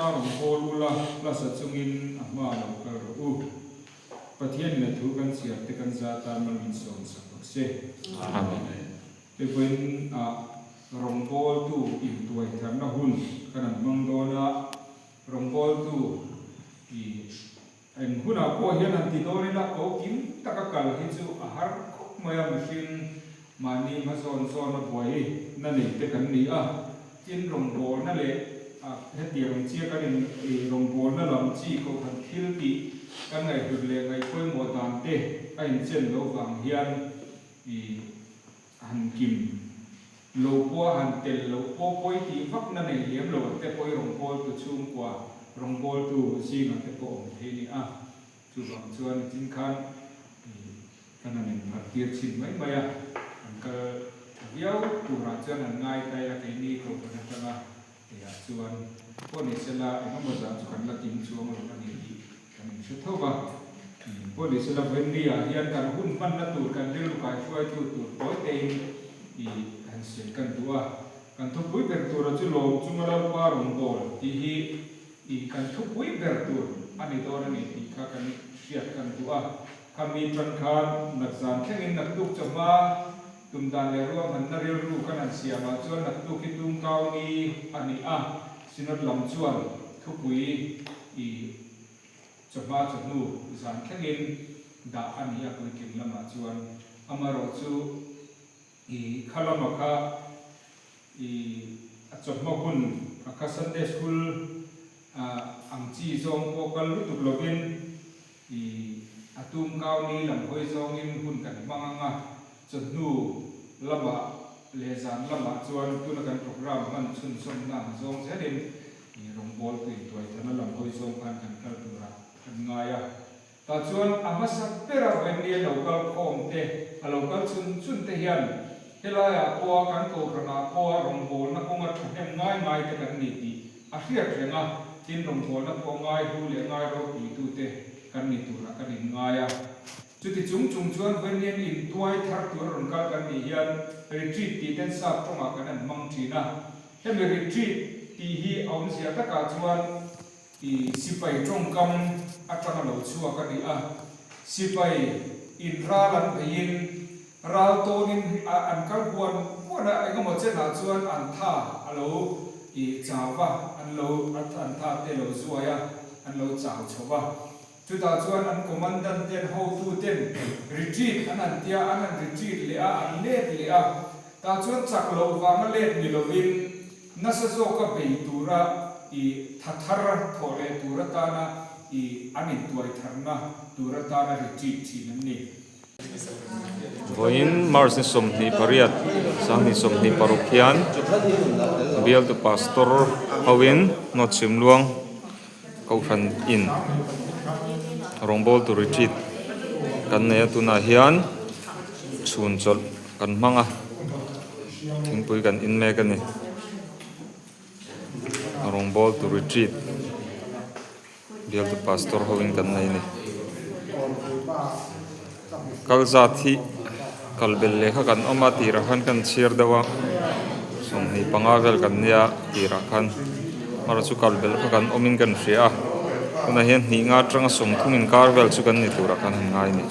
Lalpa rawn bawl ula, hla sa chungin a hma lo kal rawh u. Pathian in a thu kan chhiar te kan za tan mal min sawm sak rawh se. Amen. Evain ah rawngbawltu intuai tharna hun kan han hmang dawn a, rawngbawltu i eng hunah pawh hian han ti dawn ila ko kim taka kal hi chu a har khawp mai a, mihring mahni hmazawn zawn a buai na nei te kan ni a, tin rawngbawlna leh hetiang ang chia kan in rawngbawlna lam chi kohhran thil tih kan ngaihhlut leh ngaihpawimawh dan te a inchen loh vang hian i han kim lo pawh a han tel loh pawh pawi tih vak na nei lem lo te pawh i rawngbawltu chhungkua rawngbawltu zingah te pawh awm thei a ni a, chuvang chuan nichin khan i kan han inpharh tir chhin mai mai a, an kal tha viau turah chuan an ngai ta ila keini kohhran atanga eiah chuan pawh ni sela engemaw zah chu kan la kim chuang lo a ni tih kan inhre tho va. Pawh ni sela Wendy-ah hian kan hun hmanna tur kan rilru kaihruaitu tur tawi tein i han sawi kan duh a, kan thupui ber tura chu lawm chunga Lalpa rawngbâwl tih hi i kan thupui ber tur a ni dawn a ni tih kha kan hriat kan duh a. Khami tan khan nakzan thlengin naktuk chawhma tum dan leh ruahmanna rilru kan han siamah chuan naktuk hi tumkau ni a ni a, Synod lam chuan thupui i chawhma chawhnu zan thlengin dah a ni a puitling lamah chuan amaherawhchu i kha lama kha i a chawhma hun a kha Sunday School ang chi zawng pawh kal lutuk lovin I a tum kau ni lam hawi zawngin hun kan hmang ang a, chawhnu lamah leh zan lamah chuan tuna kan program hman chhunzawmna ang zawng zelin i rawngbawl tui tuaithana lam hawi zawng khan kan kal turah kan ngai a. Tah chuan a hmasa bera Wendy a lo kal khawm te, a lo kal chun chun te hian helaiah pawha kan kohhranah pawha rawngbawlna kawnga thahnem ngai ngai te kan ni tih A hriat reng a, tin rawngbawlna pawh ngai hlu leh ngai ropuitute kan ni turah kan inngai a. Chuti chung chung chuan Vawinian in tuai thar tur a rawn kal kan nih hian retreat tih ten sap tawngah kan han hmang thin a. Hemi retreat tih hi a awmzia takah chuan i sipai tawngkam atanga lo chhuak a ni a. Sipai in ral an beiin Ral tawnin an kal buan buan a, engemaw chenah chuan an tha a lo i chau va, an lo an tha te lo zuai a, an lo chau chho va. Chutah chuan an commandant ten hotu ten retreat an han tia, an han retreat leh a, an let leh a. Tah chuan chak loh vanga let ni lovin nasa zawka bei tura i tha thar thawh leh tur atana i an intuai tharna tur atana retreat thin an ni. Vawiin March ni 28, 2026 hian bialtu pastor hoin Nawchhim Luang Kohhran in rawngbawltu retreat kan nei a, tunah hian chhun chawlh kan hmang a, thingpui kan in mek a ni. Rawngbawltu retreat. Bialtu pastor ho in kan nei a ni. Kal zat hi kal bel leh kha kan awm a tirah khan kan chhiar deuh a 25 vel kan nia tirah khan amaherawhchu chu kal bel kha kan awmin kan hria a tunah hian hnih nga atanga 30 inkar vel chu kan ni turah khan han ngai a ni.